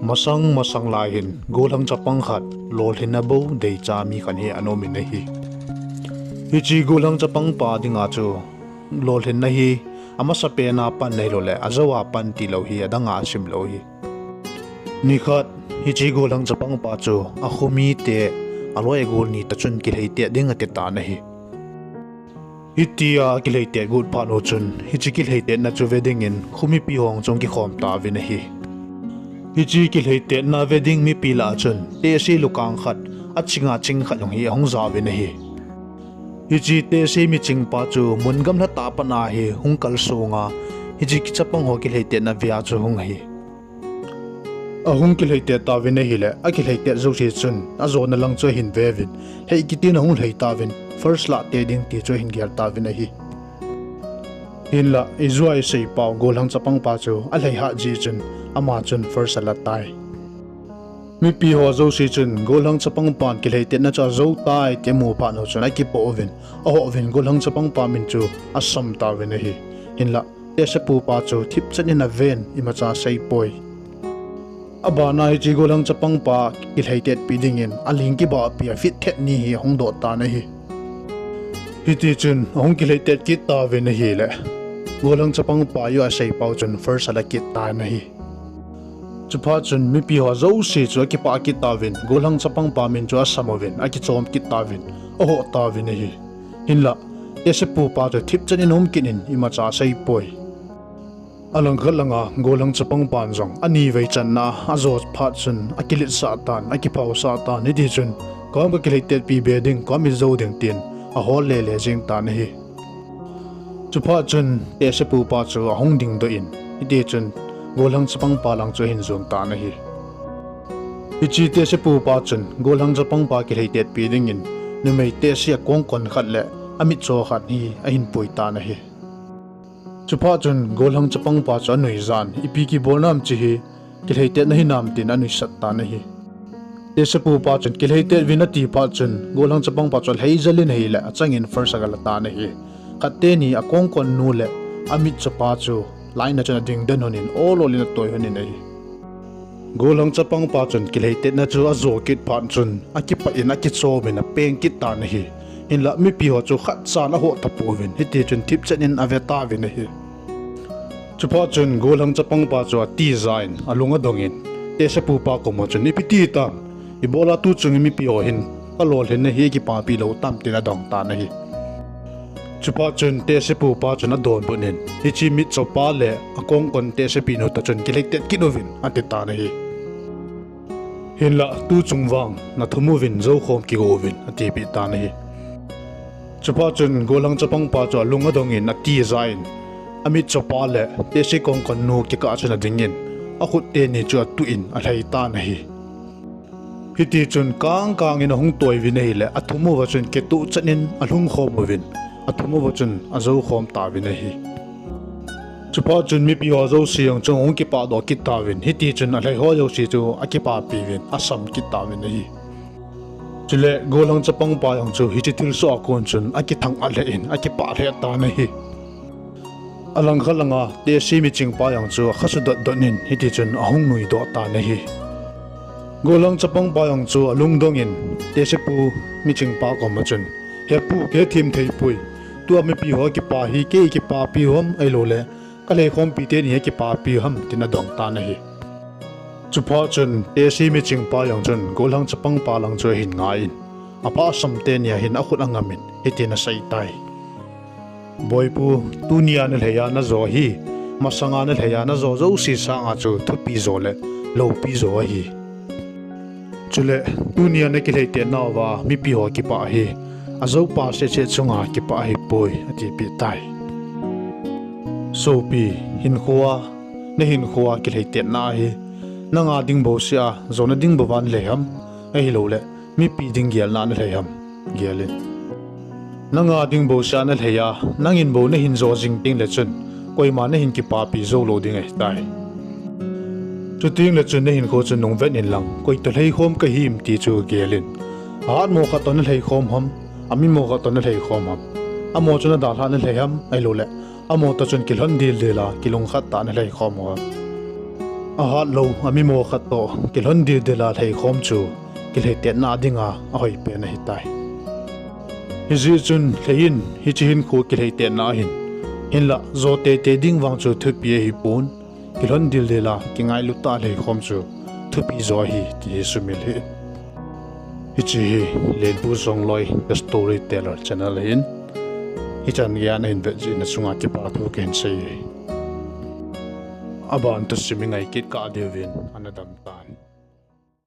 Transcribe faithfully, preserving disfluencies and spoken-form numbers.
Masang masang lai hin gollhang chapang khat lolhinna bou deicha mi khat hi ana um in ahi. Hiche gollhang chapang pa dinga chu lolhinna hi amasapen a pan ahilouleh ajou a pan tilou hi adang a asim lou ahi. Nikhat hiche gollhang chapang pa chu akhomite aloi agol ni toh chun kilheitet ding ati tan ahi. Hitia akilheitet got phat u chun hiche kilheitetna chu ve dingin khomipi ho chu ahung kikhom tauvin ahi. Hiche kilheitetna ve ding mipi lah a chun tehse lukang khat, achinga ching khat jong hi ahung jaovin ahi. Hiche tehse miching pa chu mun gamla tah a pat a hi hung kalsong a, hiche chapang ho kilheitetna ve a chu hung ahi. Ahung kilheitet tauvin ahile, akilheitet jouse chun ajona lang chu ahin veuvin, lhei kitin ahung lhei tauvin, first lah tei ding ti chu ahin gel tauvin ahi. Hinlah ijou a isei pau gollhang chapang pa chu alhei hat jeh chun ama chun first ala tai. Mipi ho jouse chun gollhang chapang pan kilheitetna chu ajou tai ti amu phat u chun akipoh uvin, ahoh uvin gollhang chapang pa min chu asam tauvin ahi. Hinlah tehsepu pa chu thipchan in aven, imacha aseipoi. Abana hiche gollhang chapang pa kilheitetpi dingin aling kibahpi a fit thet ni hi ahung doh tan ahi. Hitichun ahung kilheitet kit tauvin ahile, gollhang chapang pa jong asei pau chun first ala kit tan ahi. Chuphat chun mipi ho jouse chu akipah kit tauvin, gollhang chapang pa min chu asam uvin, akichom kit tauvin, ahoh tauvin ahi. Hinlah tehsepu pa chu thipchan in aum kit in, imacha aseipoi. Alangkhat langa gollhang chapang pan jong anivei channa ajo phat chun akiletsah tan, akiphaosah tan, hitichun, koiham kakilheitetpi be ding, koiham ijou ding tin ahol lele jeng tan ahi. Chuphat chun tehsepu pa chu ahung dingdoh in, hitichun gollhang chapang pa lang chu ahin jon tan ahi. Hiche tehsepu pa chun gollhang chapang pa kilheitetpi dingin numei tehse akongkon khat le amitcho khat hi ahin pui tan ahi. Chuphat chun gollhang chapang pa chu anuijan, ipi kibol nam hiche hi, kilheitetna hinam tin anuisat tan ahi. Tehsepu pa chun kilheitet uvin ati phat chun gollhang chapang pa chu alhei jel in ahile achangin first agala tan ahi. Khat teni akongkon nu le amitcho pa chu line a chun adingden lhonin, ol ol in atoi lhonin ahi. Gollhang chapang pa chun kilheitetna chu ajo kit phat chun akipah in, akichom in, apeng kit tan ahi. Hinlah mipi ho chu khatchan ahoh tapouvin, hitichun thipchan in ave tauvin ahi. Chuphat chun gollhang chapang pa chu atija in, alung adong in, tehsepu pa koma chun, ipi ti tam, ibola tuchung hi mipi ho hin kalolhinna hi akipapi lou tam tin adong tan ahi. Chuphat chun tehsepu pa chun adonbut in, hiche mitcho pa le akongkon tehsepi nu toh chun kilheitet kit uvin ati tan ahi. Hinlah tuchung vang nathum uvin, joukhom kigo uvin atipeh tan ahi. Chuphat chun gollhang chapang pa chu alung adong in, atija in, amitcho pa le tehse kongkon nu kikah chun adingin, akhut teni chu atuh in alhei tan ahi. Hitichun kangkang in ahung toi uvin ahile, athum uva chun kituhchan in alhungkhom uvin, athum uva chun ajoukhom tauvin ahi. Chuphat chun mipi ho jouse jong chu ahung kipahdoh kit tauvin, hitichun alhei ho jouse chu akipapi uvin, asam kit tauvin ahi. Chule gollhang chapang pa jong chu hiche thilsoh a kon chun akithang-at lheh in, akipah lheh tan ahi. Alangkhat langa tehse miching pa jong chu akha sudot dot in, hitichun ahung nuidoh tan ahi. Gollhang chapang pa jong chu alungdong in, tehsepu miching pa koma chun, He pu, kahethem theipoi. Tua mipi ho kipah hi kei kipapi u ham ahiloule kalheikhompi teni kipapi u ham, tin adong tan ahi. Chuphat chun tehse miching pa jong chun gollhang chapang pa lang chu ahin ngai in, apahsam teni a hin akhut angam in, hitin asei tai. Boipu, tunia nalhei a najo hi, masanga nalhei a najo jouse sanga chu thupi jo le loupi jo ahi. Chule tunia nakilheitetnauva mipi ho kipah hi, ajoupa sehseh chunga kipah ahipoi, atipeh tai. Sopi, hinkhoa, nahinkhoa kilheitetna hi, nanga ding bouseh a jona ding bouva nalhei ham, ahiloule mipi ding gelna nalhei ham, gel in. Nanga ding bouseh a nalhei a, nangin bou nahin jo jing tengle chun, koima nahin kipapi joulou ding ahitai. Chutengle chun nahinkho chu nungvet inlang, koi toh lheikhom kahim ti chu gel in. Ahatmo khat toh nalheikhom ham, amimo khat toh nalheikhom ham? Amaho chu nadalhah nalhei ham, ahiloule amaho toh chun kilhon dildel a kilungkhat tah a nalheikhom u ham? Ahat lou, amimo khat toh kilhon dildel a lheikhom chu kilheitetna dinga ahoipen ahitai. Hijeh chun lhei in hiche hinkho kilheitetna ahin, hinlah jo teitei ding vang chu thupi ahipon, kilhon dildel a kingailut tah a lheikhom chu thupi jo ahi ti hi sumil hih in. Hiche hi Lenpu Jongloi The Storyteller channel ahin, hichan geiya nahin vet jeh in nachunga kipa thu kahin sei e. Aban thusim i ngai kit kah diuvin, ana dam tan.